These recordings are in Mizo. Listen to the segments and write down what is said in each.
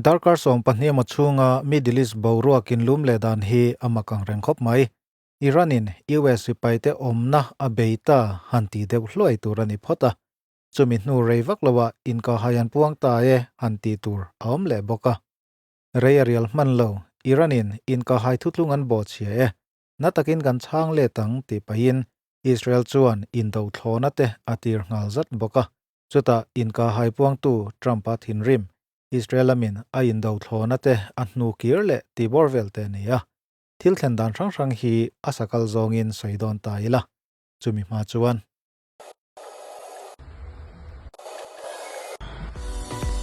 Darkar 12 emaw chhunga Middle East boruak inlum leh dan hi a mak ang reng khawp mai. Iran in US sipaite awmna a bei ta han tih deuh hluai tur a ni phawt a. Chumi hnu rei vak loah inkahhai an puang ta e han tih tur a awm leh bawk a. Rei a rial hman lo, Iran in inkahhai thutlung an bawhchhia e. Na takin kan chhang let ang tih pahin Israel chuan indo thlawna te a tir nghal zat bawk a. Chutah inkahhai puangtu Trump-a thinrim, Israel lamin a indo thlawna te a hnu kir leh tih bawr vel te a ni a. Thil thlen dan hrang hrang hi a sakal zawngin sawi dawn ta ila. Chumi hma chuan.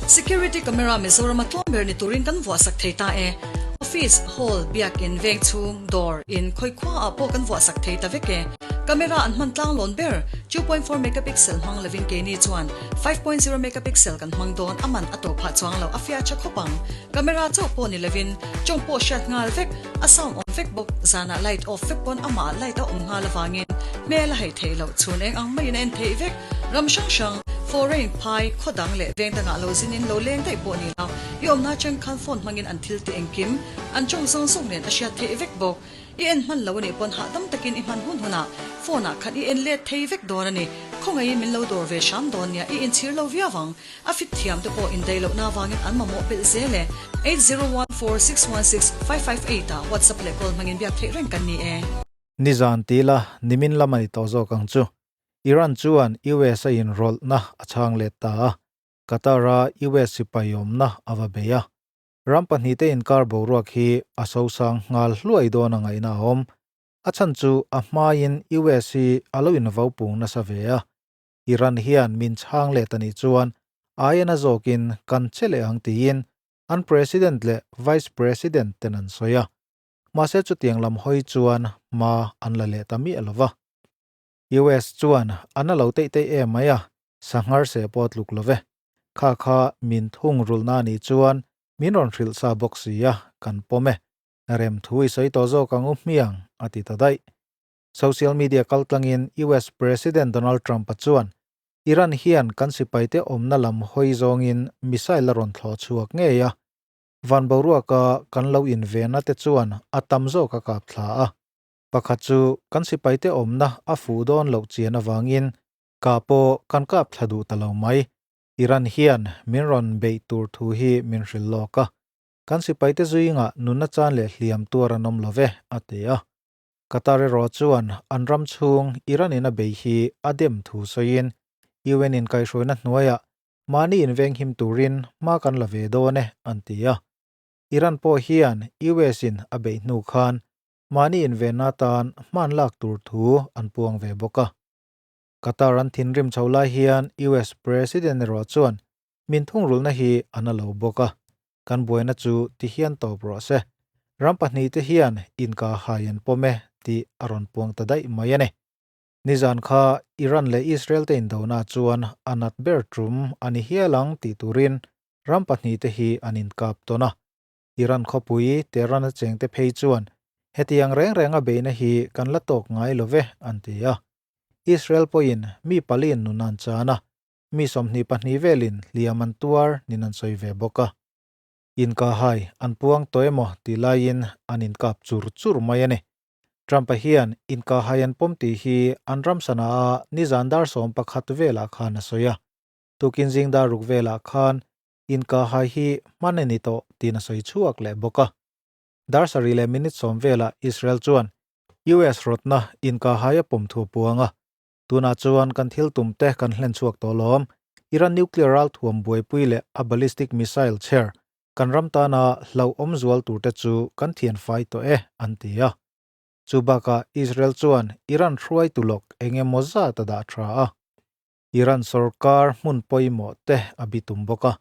Security camera Mizoram a tlawm ber ni turin kan vuahsak thei ta e. Office, hall, biakin, veng chhung, dawr, in, khawi khua ah pawh kan vuahsak thei ta vek e. Camera an hman tlang lawn ber, 2.4 megapixel hmang lovin keini chuan 5.0 megapixel kan hmang dawn a man a to phah chuang lo a fiah tha khawp ang. Camera chauh pawh ni lovin tawng pawh hriat nghal vek, a sound awm vek bawk, zanah light off vek pawn amah light a awm nghal avangin hmel a haih theih loh chhun eng ang maiin a en theih vek. Ram hrang hrang, foreign, phai, khaw dang leh veng dangah lo zinin lo leng daih pawh ni lo, i awmna atang khan phone hmangin an thil tih engkim, an tawng zawng zawng nen a hriat theih vek bawk. I en hman lo a nih pawn hahdam takin i hman hun hunah phone ah khan i en let thei vek dawn a ni. Khawngaihin min lo dawr ve hram dawn nia, i inchhir lo viau ang. A fit thiam te pawh indaih lohna avangin an mamawh belh zel e. 8014616558 ah WhatsApp leh call hmangin biak theih reng kan ni e. Nizan ti la, nimin lam a ni tawh zawk ang chu. Iran chuan US a inrawlhna a chhang let ta a, Qatar-a US sipai awmna a va bei a. Ram pahnihte inkar boruak hi a sosang nghal hluai dawn a ngaihna a awm. A chhan chu a hmain US hi a lo invopung nasa ve a. Iran hian min chhang let a nih chuan aia na zawkin kan che leh ang tiin an President leh Vice President ten an sawi a. Mahse chutiang lam hawi chuan hma an la leh ta miah lo va. US chuan an a lo teih teih em mai a, sanghar seh pawh a tluk lo ve. Kha kha min thung rulna a nih chuan min rawn hrilh sa bawk si a, kan pawm e. Rem thu i sawi tawh zawk ang u hmiang, a ti ta daih. Social media kaltlangin US President Donald Trump-a chuan Iran hian kan sipaite awmna lam hawi zawngin missile a rawn thlawh chhuak ngei a, van boruaka kan lo invenna te chuan a tam zawk a kap thla a. Pakhat chu kan sipaite awmna a fuh dawn loh chian avangin Ka pawh kan kap thla duh ta lo mai. Iran hian min rawn beih tur thu hi min hrilh lawk a. Kan sipaite zuingah nunna chan leh hliam tuar an awm lo ve, a ti a. Qatar erawh chuan an ram chhung Iran in a bei hi a dem thu sawiin UN in kaihhruaina hnuaiah mahni invenghim turin hma kan la ve dawn e, an ti a. Iran pawh hian US in a beih hnu khan mahni invenna atan hman lak tur thu an puang ve bawk a. Qatar an thinrim chho lai hian US President erawh chuan min thungrulhna hi a na lo bawk a, kan buaina chu ti hian tawp rawh se. Ram pahnihte hian inkahhai an pawm e tih a rawn puang ta daih mai a ni. Nizan kha Iran leh Israel te indona chuan a nat ber tum a ni hial ang tih turin ram pahnihte hi an inkap tawn a. Iran khawpui Tehran a chengte phei chuan hetiang reng renga beihna hi kan la tawk ngai lo ve an ti a. Israel pawhin mi paliin nun an chan a, mi 22 velin hliam an tuar nin an sawi ve bawk a. Inkahhai an puang tawh emaw tih laiin an inkap chur chur mai a ni. Trump-a hian inkahhai an pawm tih hi an ram sana-a nizan dar 11 velah khan a sawi a. Tukin zing dar ruk velah khan inkahhai hi hman a ni tawh tiin a sawi chhuak leh bawk a. Dar sarih leh minute sawm velah Israel chuan US rawtna inkahhai a pawm thu a puang a, tunah chuan kan thil tum te kan hlen chhuak tawh lawm. Iran nuclear ralthuam buaipui leh a ballistic missile chher kan ram tana hlauhawm zual tur te chu kan thian fai tawh e, an ti a. Chu bakah Israel chuan Iran hruaitu lawk eng emaw zat a dah tha a. Iran sorkar hmun pawimawh te a bitum bawk a.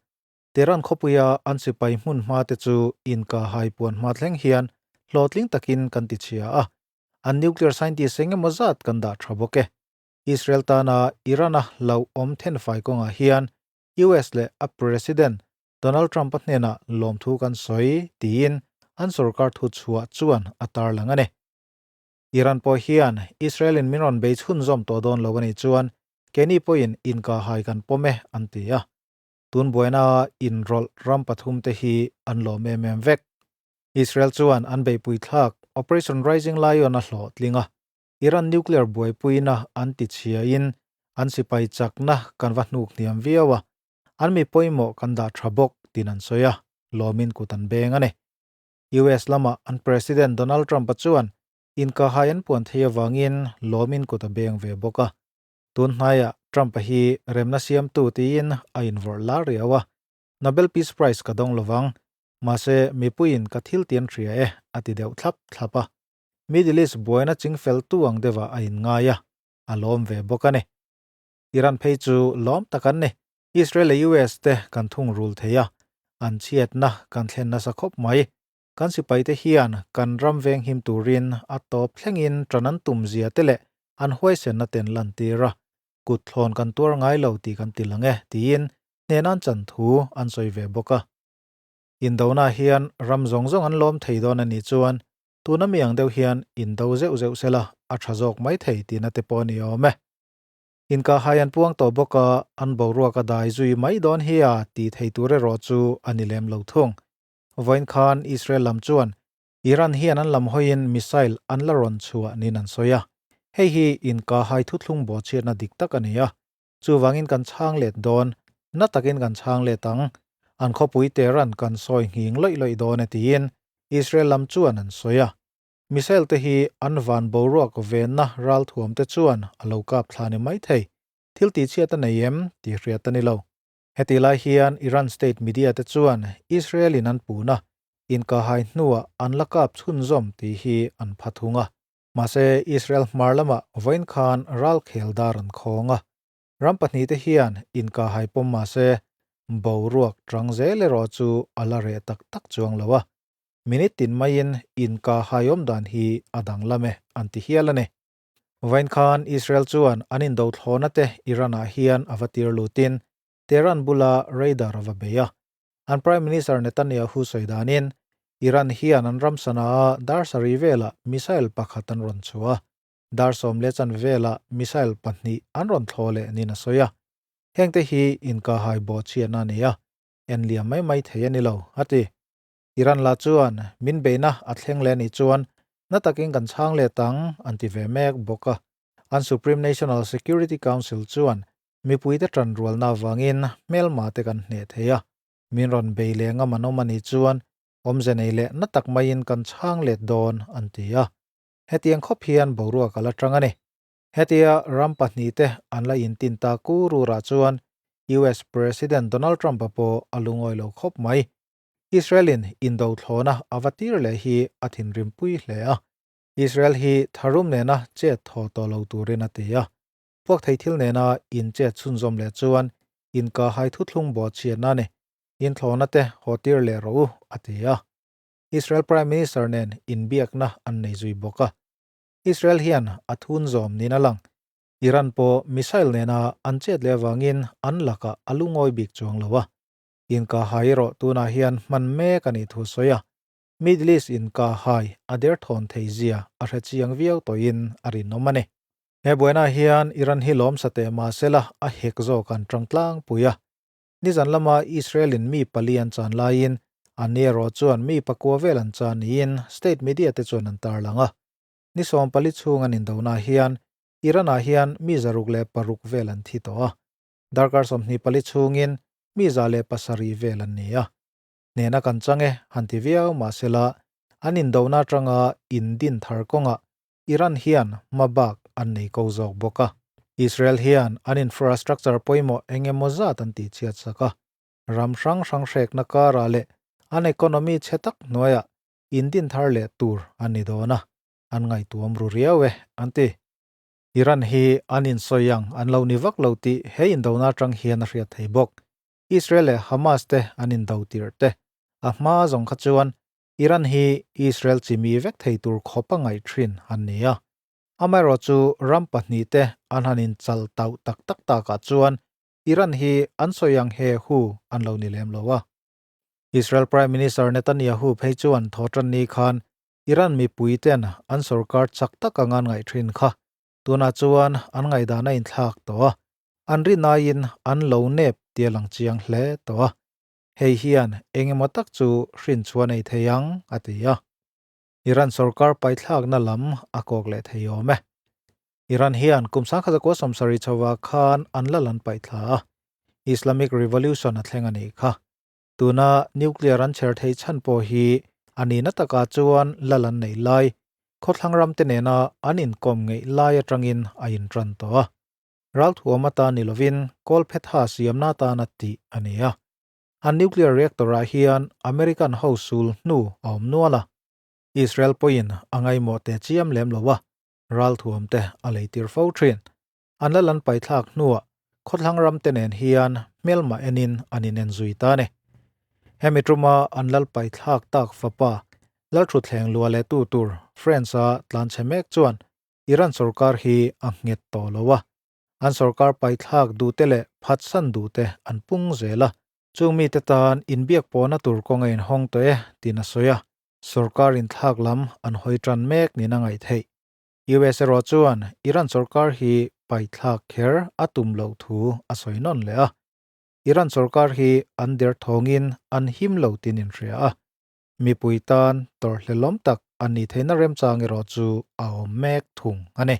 Tehran khawpuia an sipai hmun hma te chu inkahhai puan hma thleng hian hlawhtling takin kan ti chhia a, an nuclear scientist eng emaw zat kan dah tha bawk e. Israel tana Iran-a hlauhawm thenfai kawngah hian US leh a President Donald Trump-a hnenah lawmthu kan sawi tiin an sorkar thu chhuah chuan a tarlang a ni. Iran pawh hian Israel-in min rawn bei chhunzawm tawh dawn lo a nih chuan keini pawhin inkahhai kan pawm e an ti a. Tun buaina inrawlh ram pathumte hi an lawm em em vek. Israel chuan an beihpui thlak Operation Rising Lion a hlawhtling a, Iran nuclear buaipuina an tichhiain an sipai chakna kan va hnuk hniam viau a, an mi pawimawh kan dah tha bawk tiin an sawi a, lawmin kut an beng a ni. US lama an President Donald Trump-a chuan inkahhai an puan thei avangin lawmin kut a beng ve bawk a. Tun hnaiah Trump-a hi remna siamtu tiin a invawrh lar riau a, Nobel Peace Prize ka dawng lovang, mahse mipuiin ka thil tian hria e a ti deuh thlap thlap a. Middle East buaina chingfeltu ang deuhah a inngai a, a lawm ve bawk a ni. Iran phei chu lawm tak an ni. Israel leh US te kan thungrul thei a, an chhiatna kan thlen nasa khawp mai. Kan sipaite hian kan ram venghim turin a tawp thlengin ṭan an tum zia te leh an huaisenna ten lantir a, kut thlawn kan tuar ngai lo tih kan ti lang e, tiin hnenan chan thu an sawi ve bawk a. Indona hian ram zawng zawng an lawm thei dawn a nih chuan tuna mi ang deuh hian indo zeuh zeuh sela a ṭha zawk mai thei tihna te pawh a ni awm e. Inkahhai an puang tawh bawk a, an boruak a dai zui mai dawn hi a tih thei tur erawh chu a ni lem lo thung. Vawiin khan Israel lam chuan Iran hian an lam hawiin missile an la rawn chhuah niin an sawi a. Hei hi inkahhai thuthlung bawhchhiatna dik tak a ni a. Chuvangin kan chhang let dawn, na takin kan chhang let ang. An khawpui Tehran kan sawi nghing lawih lawih dawn e tiin Israel lam chuan an sawi a. Missile te hi an van boruak venna ralthuam te chuan a lo kap thla ni mai thei. Thil tihchhiat a nei em tih hriat a ni lo. Hetih lai hian Iran state media te chuan Israel in an puhna inkahhai hnuah an la kap chhunzawm tih hi an pha thung a. Mahse Israel hmar lamah vawiin khan ralkhel dar an khawng a. Ram pahnihte hian inkahhai pawm mahse boruak tang zel erawh chu a la reh tak tak chuang lo a. Minute tin maiin inkahhai awm dan hi a danglam e an ti hial a ni. Vawiin khan Israel chuan an indothlawna te Iran-ah hian a va tir lutin Tehran bula radar a va bei a. An Prime Minister Netanyahu sawi danin Iran hian an ram Sanaa dar sarih velah missile pakhat an rawn chhuah a, dar 11 velah missile pahnih an rawn thlawh leh niin a sawi a. Hengte hi inkahhai bawhchhiatna a ni a, enliam mai mai thei a ni lo, a ti. Iran lah chuan min beihna a thleng leh anih chuan na takin kan chhang let ang an ti ve mek bawk a. An Supreme National Security Council chuan mipuite tanrualna avangin hmelma te kan hneh thei a, min rawn bei leh ngam an awm anih chuan awmze nei leh na tak maiin kan chhang let dawn an ti a. Hetiang khawp hian boruak a la tang a ni. Hetia ram pahnihte an la intin ta kur urah chuan US President Donald Trump-a pawh a lungawi lo khawp mai. Israel-in indo thlawna a va tir leh hi a thinrimpui hle a, Israel hi tharum nena chet thaw tawh lo turin a ti a. Puak thei thil nena in chet chhunzawm leh chuan inkahhai thuthlung bawhchhiatna a ni, inthlawna te haw tir leh rawh u, a ti a. Israel Prime Minister nen inbiakna an nei zui bawk a. Israel hian a thun zawm niin a lang. Iran pawh missile nena an chet leh avangin an lakah a lungawi bik chuang lo a. Inkahhai erawh tunah hian hman mek a nih thu sawi a, Middle East inkahhai a derthawn thei zia a hre chiang viau tawhin a rinawm a ni. He buainaah hian Iran hi lawm sa teh mah sela a hek zawk an tang tlangpui a. Nizan lama Israel-in mi pali an chan laiin an ni erawh chuan mi pakua vel an chan niin state media te chuan an tarlang a. Ni 14 chhung an indonaah hian Iran-ah hian mi 606 vel an thi tawh a. Darkar 24 chhungin mi 107 vel an ni a. Hnehna kan chang e, han ti viau mahsela an indohna atanga indin thar kawngah Iran hian hmabak an nei ko zawk bawk a. Israel hian an infrastructure pawimawh eng emaw zat an tihchhiat sak a. Ram hrang hrang hrekna karah leh an economy chhe tak hnuaiah indin thar leh tur an ni dawn a, an ngaihtuam ru riau e, an ti. Iran hi an insawi ang an lo ni vak lo tih he indona atang hian a hriat thei bawk. Israel leh Hamas te an indo tirh te a hma zawng kha chuan Iran hi Israel chimi vek thei tur khawp a ngaih thin an ni a. Amaherawhchu ram pahnih te an han inchal tauh tak tak takah chuan Iran hi an sawi ang he hu an lo ni lem lo a. Israel Prime Minister Netanyahu phei chuan thawhtan ni khan Iran mipui ten an sorkar chak tak anga an ngaih thin kha tunah chuan an ngaihdan a inthlak tawh a, an rinaiin an lo nep tih a lang chiang hle tawh a. Hei hian eng emaw tak chu hrin chhuah nei thei ang, a ti a. Iran sorkar paithlakna lam a kawk leh thei awm e. Iran hian kum 1970 chhovah khan an lal an paihthla a, Islamic Revolution a thleng a nih kha. Tuna nuclear an chher theih chhan pawh hi a nihna takah chuan lal an neih lai, khawthlang ramte nena an inkawm ngeih lai atangin a intan tawh a. Ralthuam atan ni lovin kawlphetha siamna atana tih a ni a. An nuclear reactor-ah hian American ho sul hnu a awm nual a. Israel pawhin a ngaihmawh teh chiam lem lo a, ralthuam te a leitir fo thin. An la lan paithlak hnuah khawthlang ram te nen hian hmelma enin an inen zui ta a ni. Hemi tuma an lal paithlak tak fapa Lalthuthleng lua leh tu tur France-a tlanchhe mek chuan Iran sorkar hi a nghet tawh lo a. An sorkar paithlak duhte leh phatsan duhte an pung zel a, chung mite tan inbiak pawhna tur kawng a inhawng tawh e tiin a sawi a, sorkar inthlak lam an hawi tan mek niin a ngaih theih. US erawh chuan Iran sorkar hi paithlak kher a tum loh thu a sawi nawn leh a, Iran sorkar hi an derthawngin an him lo tiin inhria a, mipui tan tawrhhlelawm tak an nih theihna remchang erawh chu a awm mek thung a ni.